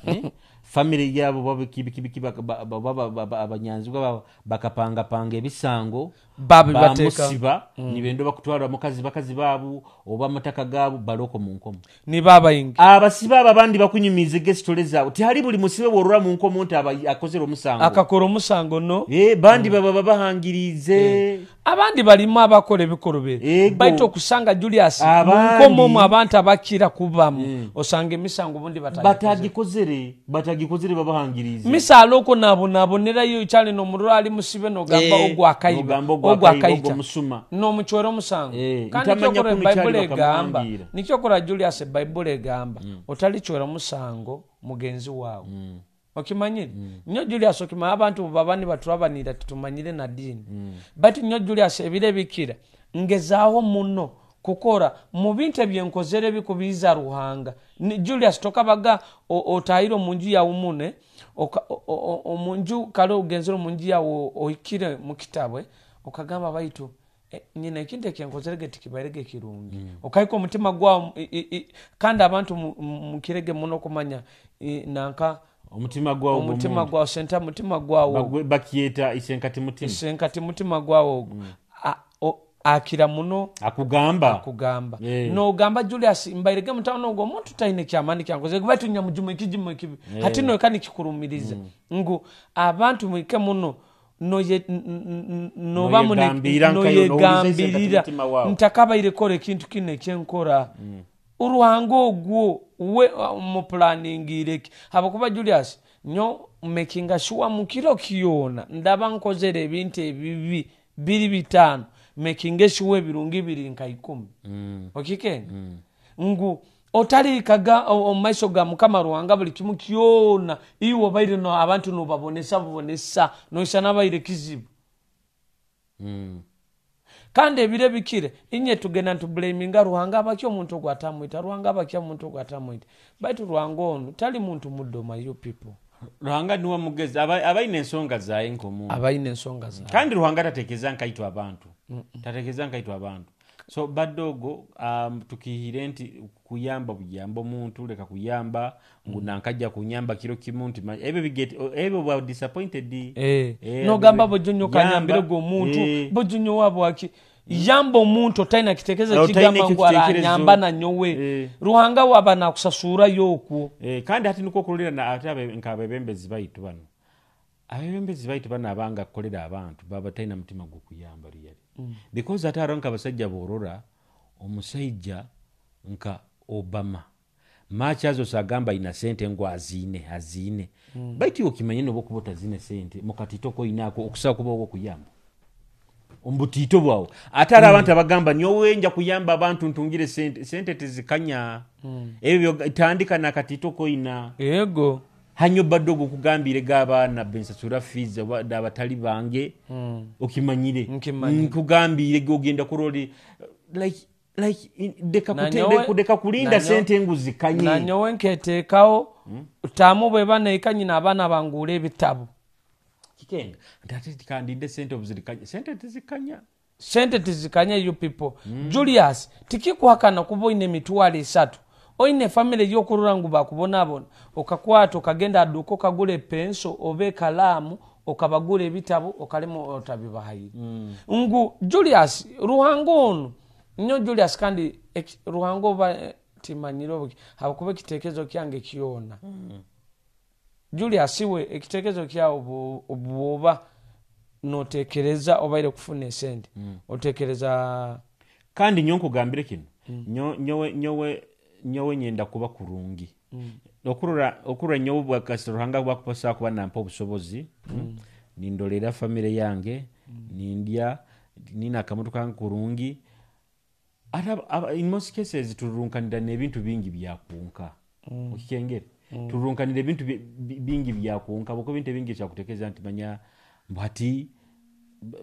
family yabo babikibikibiki abanyanzigwa babo bakapangapanga ebisango. Babibateeka. Bamusiba nibenda bakutwara mukazi bakazi baabo oba amataka gaabo baloko mu nkomo. Niba abaingi. Abasibe abo abandi bakunyumize stories zaabwe. Tihali buli musibe bw'orora mu nkomo nti aba akozere omusango. Akakora omusango no. Bandi baba babahangirize. Abandi balimu abakora ebikorobere. Ego. Baitu okusanga Julius mu Abandi nkomo omwo abantu abakira kubamu, osanga emisango obundi batagikoze. Batagikozere babahangirize. Misaalo okwo nabonabonerayo ikyali n'omuriro ali musibe nogamba ogwo akayiba, nogamba ogwo ogwo akayiba, akayita. ogwo musuma. N'omucwera omusango. Kandi ntamanya nikyokora kuno kyali Baibuli egamba, bakamuhangira. nikyokora Julius Baibuli egamba, otalicwera musango mugenzi waawe. Okimanyire? Nyo Julius okimanya abantu baba nibaturabanira titumanyire na dini. Baitu nyo Julius ebire bikira ngezaaho muno kukora mu bintu ebyenkozere bikubiiza Ruhanga. Ni Julius tokabaga otahire omu nju yawe mune, omu nju kale ogenzere omu nju yawe ohikire mu kitabwe, okagamba baitu, nyina ekintu ekyenkozere ge tikibairege kirungi. Okahika omutima gwawe, kandi abantu mukirege muno kumanya, nanka omutima gwawe omutima gwomuntu. Gwawe senta mutima gwawe. Bakyeta isenkati mutima. Isenkati mutima gwawe ogwo. Akira muno akugamba. Akugamba. Nogamba Julius mbairege mutano ogwo omuntu taine kyamani kyankoze baitu nyamujumu ekijimu ekibi. Hati noka nikikurumiriza ngu abantu mwike muno noye, noba mune- Noyegambira nkayo, nowuliza isenkati noyegambirira. mutima wawe. Ntakabaire kora ekintu kino ekyenkora. Uruhanga ogwo we muplaningireki habwokuba Julius nyo making sure mu kiro kyona ndaba nkozere ebintu ebibi biri 5, making sure ebirungi biri nka 10. Okikenga? Ngu otalikaga omu maiso ga Mukama Ruhanga buli kimu kyona iwe obaire no abantu nobabonesa bubonesa noisa nabaire kizibu. Kandi ebire bikire inye tugenda ntublaminga Ruhanga abaki omuntu ogwo atamwita, Ruhanga abaki omuntu ogwo atamwita, baitu Ruhanga ono tali muntu mudoma, you people. Ruhanga niwe mugezi, abaine ensonga zaye nk'omuntu. Abaine ensonga zaye. Kandi Ruhanga tatekereza nkaitwe abantu. Tatekereza nkaitwe abantu. So badogo, tukihire nti kuyamba buyamba omuntu, leka kuyamba ngu nankajja kunyamba kiro kimu nti ebyo biget, ebyo bwa disappointed. Nogamba bojunyo kanyambire Yamba. gwo omuntu, bojunyo wabo aki yamba omuntu otaina kitekerezo Otaina kigamba ekyo ngu aranyamba kitekerezo. na nyowe. Ruhanga waba nakusasura yokwo. Kandi hati niko kurulira na ate nka abebembezi baitu bano. Abebembezi baitu bano abanga kukolera abantu baba taina mutima gw'okuyamba really. Because ate hariho nk'abasajja borora omusajja nka Obama. Machi azo sagamba ina sente ngu azine, azine. Baitu iwe okimanye noba okuba otazine sente, mukatito ko inako okusaba kuba okuyamba. Ombutito bwawe. Ate hariho abantu abagamba nyowe nja kuyamba abantu ntungire sente, sente tezikanya. Ebyo tandika nakatito ko ina. Yego. Hanyo badogo kugambire g'abaana bensasura fees abatali bange. Okimanyire. Nkimanyire. Nkugambire gogenda kuroli like in, deka Na kute, nyowe deka, deka kulinda sente ngu zikanye. Na nyowe nketeekawo, tamu bwe bana ikanyina abaana bangura ebitabo. Kikenga. Nti ate kandinde sente obuzirikanya. Sente tezikanya. Sente tizikanya, you people. Julius, tikikuhakana kuba oine 30,000, oine family yokurora ngu bakubonabona, okakwata okagenda aduuka okagura epenso oba ekalaamu, okabagura ebitabo, okalema otabibahaire. Ngu Julius, Ruhanga onu nyo Julius, kandi Ruhanga oba timanyire obuki, habwokuba ekitekerezo kyange kyona. Julius, we ekitekerezo kyawe bwoba notekereza obaire kufuna esente, otekereza. Kandi nyo nkugambire kino, nyowe nyenda kuba kurungi. Okurora nyowe bwakasi Ruhanga bwakupasa kuba nampa obusobozi, nindolera family yange, nindya, nina akamotoka kange kurungi. Ate in most cases tururunkanira n'ebintu bingi byakunka. Okikengere tururunkanira ebintu bingi byakunka, habwokuba ebintu ebingi ekyakutekereza nti manya mbu hati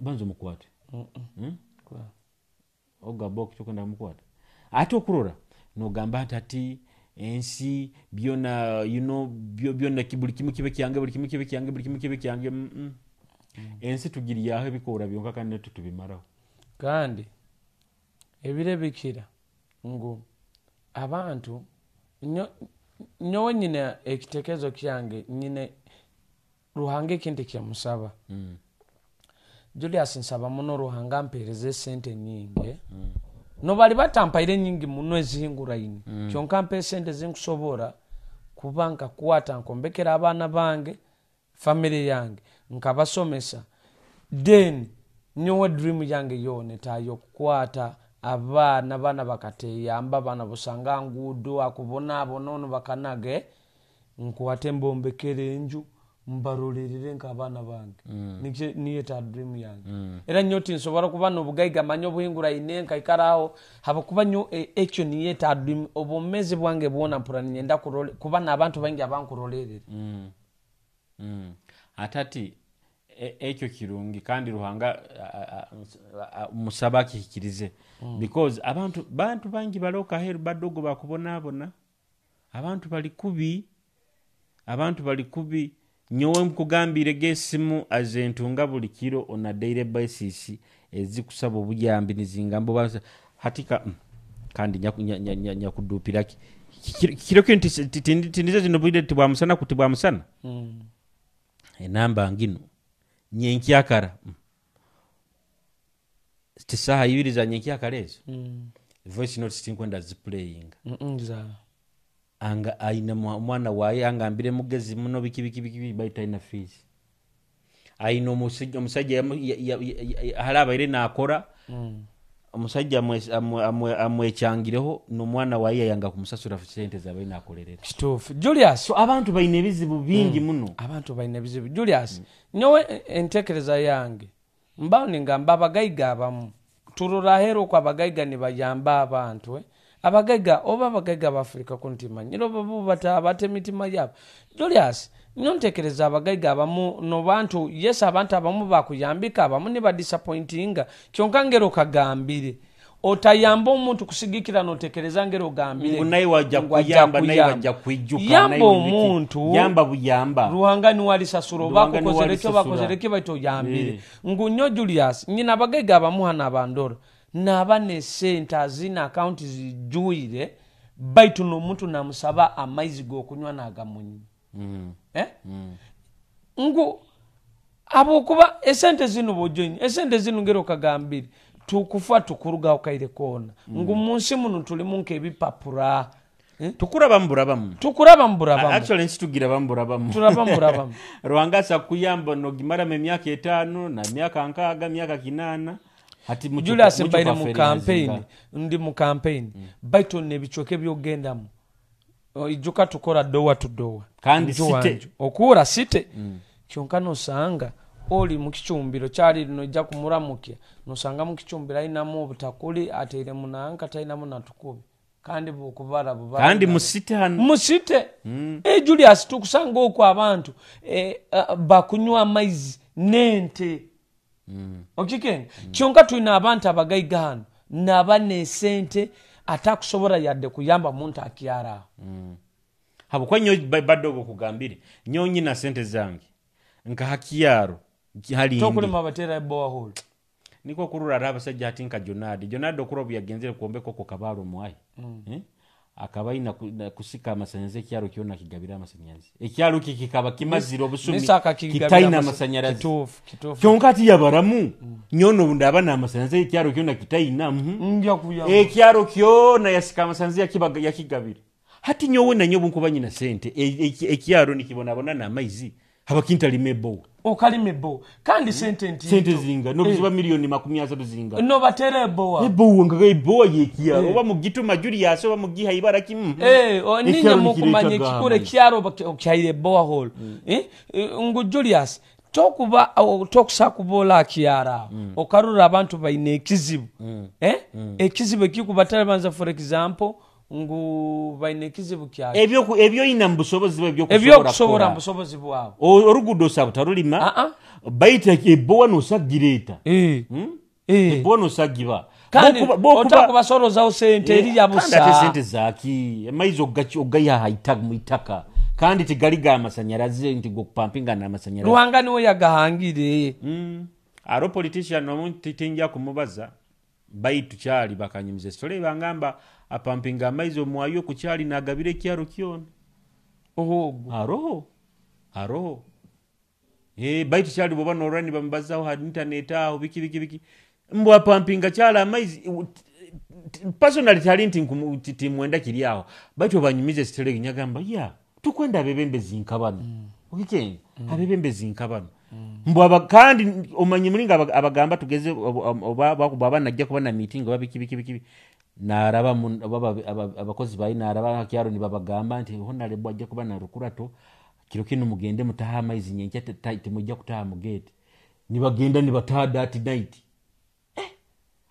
banza omukwate. Ogamba okwenda kumukwata, ate okurora nogamba nti ati ensi byona, byona buli kimu kibe kyange, buli kimu kibe kyange, buli kimu kibe kyange. Ensi tugiryaho ebikoora byonka, kandi netwe tubimaraho. Kandi ebiro ebikira ngu abantu nyowe nyine ekitekerezo kyange, nyine Ruhanga ekintu ekyamusaba. Julius, nsaba muno Ruhanga ampereze esente nyingi. Nobali batampaire nyingi muno ezihinguraine, kyonka mpa esente zinkusobora kuba nkakwata nkombekera abaana bange, family yange, nkabasomesa. Then nyowe dream yange yoona etayo okukwata abaana, baana bakateyamba, abaana busanga nguudo akubonabona ono bakanage, nkwate mbombekere enju, mbarolerere nk'abaana bange. Niyo ta dream yange. Era nyo tinsobora kuba n'obugaiga manya obuhinguraine nkaikaraho, habwokuba nyo ekyo niyo ta dream. Obwomezi bwange bwona mpura ninyenda kuba n'abantu baingi abankurolerera. Ate ati ekyo kirungi, kandi Ruhanga musaba akihikirize, because abantu bantu bangi baloka aheru badogo bakubonabona, abantu bali kubi, abantu bali kubi. Nyowe nkugambire gesimu azentunga buli kiro on a daily basis ezikusaba obuyambi, nizingamba oba hati ka, kandi nyakudupiraki kiro kino tindize zino bwire tibwamusana kuti bwamusana. Enamba ngino nyenkyakara, tisaha 2 za nyenkyakara ezo. Voice notes tinkwenda ziplayinga. Anga aina omwana waye angambire mugezi muno biki biki biki, baitu aina fees. Aina omusajja hali abaire nakora, omusajja amwekyangireho n'omwana waye yayanga kumusasura sente zabaire nakolerera. Kituufu, Julius. So abantu baine ebizibu bingi muno. Abantu baine ebizibu, Julius. Nyowe entekereza yange mbaho ningamba abagaiga abamu turora aheru okwo abagaiga nibayamba abantu, Abagaiga oba abagaiga b'Afrika kuntimanyire oba bo bata emitima yabo. Julius, nyo ntekereza abagaiga abamu nobantu, yes, abantu abamu bakuyambika, abamu nibadisappointinga, kyonka ngero kagambire otayamba omuntu kusigikira notekereza ngero ogambire ngu naye wajja ngu ajja kuyamba, naye kuyamba. Wajja kwijuka, Yamba naye biki. omuntu. Yamba buyamba. Ruhanga niwe alisasura oba Ruhanga niwe akukozere ki oba alisasura. akozere ki, baitu oyambire. Ngu nyo Julius, nyina abagaiga abamu hano abandora naba nesente azina akaunti zijwire, baitu n'omuntu namusaba amaizi g'okunywa nagamunywa. Eh? Ngu habwokuba esente zino bojoine, esente zino ngero kagambire tukufa tukurugaho kaire koona. Ngu munsi muno tulimu nk'ebipapura. Eh? Tukuraba mburabamu. Tukuraba mburabamu. Actually ensi tugiraba mburabamu. Turaba mburabamu. Ruhanga asa kuyamba nogimaramu emyaka 5 na myaka 6, myaka 8. Hati Julius, mucho mbaire mu kwaferi campaign, hazinga. Ndi mu campaign. Baitu n'ebicweka ebyogendamu. Ijuka tukora door to door. Kandi Nju site. wanju. Okura site. Kyonka nosanga oli mu kicumbiro kyali noija kumuramukya, nosanga mu kicumbiro ayinamu obutakuli, ateire munanka tayinamu natukubi. Kandi bukubara bubara. Kandi musite hano. Musite. Julius, tukusanga okwo abantu, bakunywa amaizi n'ente. Okikenga? Kyonka tulina abantu abagaiga hano naba nesente atakusobora yadde kuyamba muntu akyara aho. Habwokuba nyo badogo kugambire nyo nyina sente zange nka hakiaro hali ndi. Tokulima batera borehole. Niko kurora hariho abasajja hati nka Jonadi. Jonadi okurora obu yagenzere kwombeka okwo Kabale omwahi, akaba aina kusika amasanyarazi ekyaro kyona akigabira amasanyarazi. Ekyaro ki kikaba kimazire obusumi Misa akakigabira kitaina amasanyarazi. Kituufu, kituufu. Kyonka ati yabaramu nyono obu ndaba n'amasanyarazi ekyaro kyona kitaina. Nja kuyamba. Ekyaro kyona yasika amasanyarazi yakigabira. Hati nyowe na nyowe nkuba nyina sente ekyaro nikibonabona n'amaizi haba kintalima ebowa. Okalima ebowa kandi sente nti Sente zinga nobuziba 30,000,000 zinga. Nobatera ebowa. Ebowa ngaga ebowa yekyaro oba mugituma Julius oba mugiha ibara kimu. Ninye Ekyaro mukumanya nikireta ekikure gamba. kyaro kyaire ebowa hall. Ngu Julius tokuba tokusa kubola kyara. Okarura abantu baine ekizibu. Ekizibu ekikubatara for example ngu baine ekizibu kya Ebyo ina mbusobozi bwe ebyo Ebyo kusobola kusobola kukora. mbusobozi bwawe. Orugudo sabu tarulima. Baita ebowa nosagireta. Ebowa nosagiba. Kandi otakubasorozaho sente eri ya Kandi ate busa. sente zaki amaizi ogaya haitaga mu itaka. Kandi tigali ga masanyarazi nti gokupampinga na masanyarazi. Ruhanga niwe yagahangire. Aro politician omuntu tinja kumubaza baitu kyali bakanyumiza story bangamba apampinga amaizi omwayo ku kyali nagabira ekyaro kyona. Ohogo. Aroho. Aroho. Baitu kyali boba norani bamubazaho ha internet aho biki biki biki. Mbwa pampinga kyala amaizi personally tali nti timwenda kiri aho. Baitu banyumize story nyagamba ya tukwenda abebembezi nkabano. Okike? Abebembezi nkabano. Mbwa kandi omanye mulinga abagamba tugeze oba baba najja kuba na meeting oba biki biki biki. Naraba abakozi bayi naraba kyaro ni babagamba nti honorable ajja kuba na rukurato kiro kino mugende mutaha amaizi nyenkya timujja kutaha mu gate. Nibagenda nibataha that night.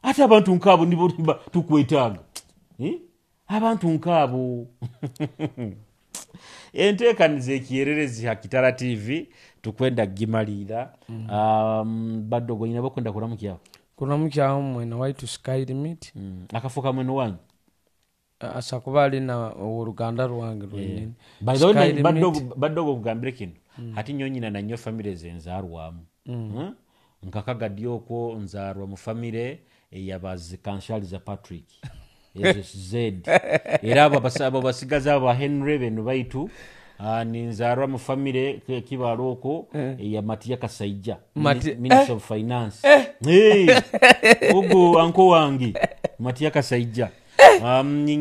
Ate abantu nkabo nibo tukwetaaga. Abantu nkabo. Enteekaniza ekiyererezi ha Kitara TV tukwenda gimalira. Badogo nyina bakwenda kuramukya. Kuramukya mwene waitu Sky Limit. Akafuka mwene wanyu. Asa kuba ali na oluganda rwange rwenyini. By the way, Sky Limit. Badogo kugambire kino. Hati nyo nyina na nyo family zenzarwamu. Nkakagadi okwo nzarwa mu family eyabazi Kanshaliza Patrick. Ezo Z. Era abo basigaza aba Henry benu baitu. Ninzarwa mu family kibalo okwo ya Matia Kasaija, Minister of Finance. Ogo anko wange Matia Kasaija.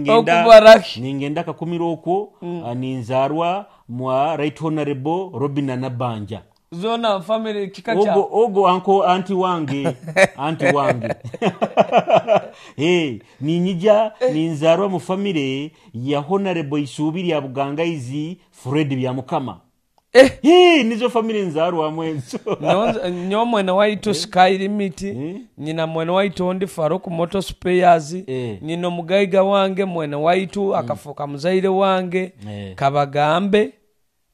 Okubaraki. Ningenda kakumiro okwo, ninzarwa mwa Right Honorable Robin Nabanja. Zona family kika cha. Ogo anko anti wange, anti wange. Hey, ninyija ninzarwa mu family ya Honorable Isubiri ya Bugangaizi Fred Byamukama. Hey, nizo family nzarwa mwenzo. Nyo mwene waitu Sky Limit, nyina mwene waitu ondi Faruk Motor Spares, nyina omugaiga wange mwene waitu akafuka muzaire wange, Kabagambe.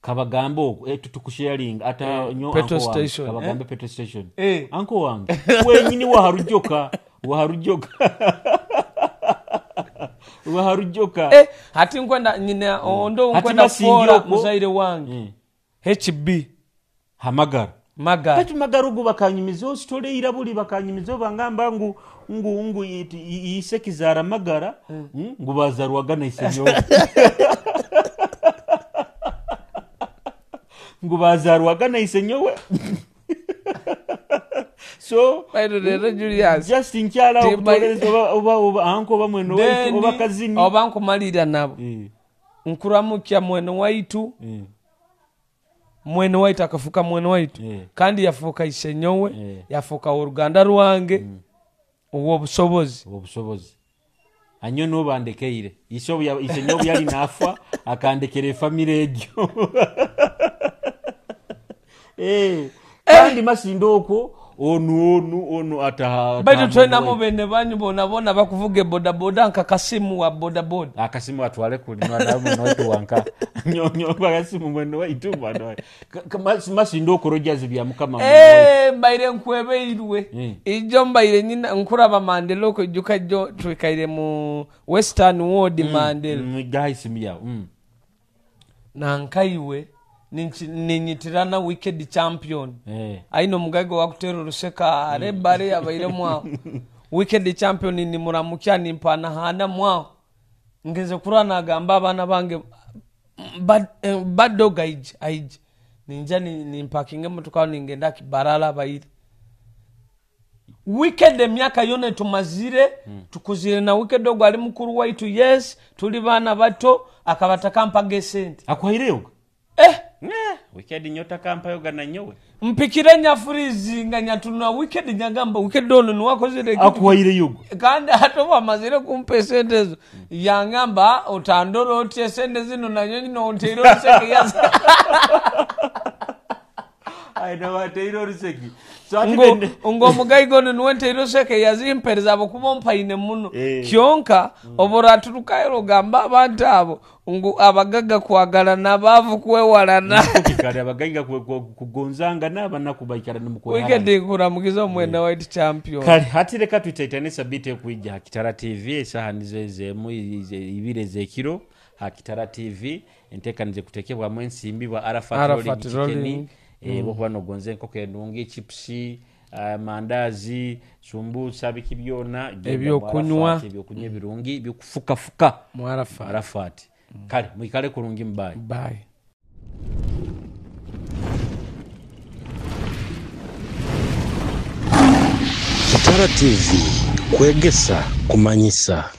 Kabagambe okwo, tukusharing ata nyo Petrol anko wange. station, Kabagambe petrol station. Anko wange. Wenyini waharujoka, waharujoka. Waharujoka. Hati nkwenda nyina ondo Hati nkwenda masingi fora okwo. muzaire wange. HB. Hamagara. Magara. Batu magarugu bakanyumiza story irabuli bakanyumiza bangamba ngu ngu ngu ise kizara magara, ngu bazarwaga na isenyo. Ngu bazarwaga na isenyowe. So, Bairo rero Julius. Just nkyala Timba- okutolereza oba, oba, anko oba mweno waitu, Then, oba kazini. Oba nkumalira nabo. Nkuramukya mweno waitu. Mweno waitu akafuka mweno waitu. Kandi yafuka isenyowe, yafuka oruganda rwange. Obwo busobozi. Obwo busobozi. Anyo no bandekeire. Iso ya isenyowe yali nafa akandekere family egyo. Kandi masindo okwo onu onu onu ataha. Baitu ataha twena mweno mu bene banyu bona bona bakuvuge boda boda nka kasimu wa boda boda. Akasimu atwale kuli mwana mweno waitu wanka. Nyo nyo akasimu mweno waitu mwana waitu. Masindo okwo Rogers bya mukama mweno waitu. Mbaire nkwebeirwe. Ijo mbaire nyina nkuraba Mandela okwo ijuka jo twikaire mu Western Ward Mandela. Gaha isimu yawe. Nankaiwe Ninyitirana Wicked Champion. Aine omugaiga owakutera oruseka arebare abairemu aho. Wicked Champion nimuramukya nimpanahana mwaho. Ngenze kurora nagamba abaana bange Bad Dog aije aije. Ninja nimpakinga emotoka aho ningenda Kibarala baire. Wicked emyaka yona tumazire tukuzire na Wicked ogwo ali mukuru waitu, yes, tuli baana bato, akaba takampaga esente. Akuhaireyo? Wicked nyota kampayoga na nyowe. Mpikire nyafurizinga nyatunwa Wicked, nyagamba Wicked ono niwakozire ekintu. Akuhaireyo? Kandi ate obu amazire kumpa esente ezo, yangamba otandora oti esente zino nanyo nyina onteire oruseke yaza. Aina wateire oruseki. So ati Ng'omugaiga ono niwe nteire oruseke yazimpereza ahabwokuba ompaine muno. Kyonka obu oraturukayo ogamba abantu abo ngu abagaga kwagalana, abaavu kwewalana. Kikale abagaiga kugonzangana, abanaku baikara nimukwehana. Wicked nkuramukiza omwena waitu Champion. Kale hati reka twitaitane sabiti ekwija ha Kitara TV, esaha nizo ezemu ibiri ez'ekiro ha Kitara TV. Enteekaniza ekuteekebwamu ensimbi bwa Arafat Arafat Rolling Chicken. Rolling. Bwokuba nogonza enkoko enungi, chipusi, mandazi, sumbusa, biki byona, genda mu Ebyokunywa. Arafat, ebyokunywa ebirungi bikufukafuka. Mu Arafat. Arafat. Kale mwikale kurungi, mubayi. Bye. Kitara TV, kwegesa, kumanyisa.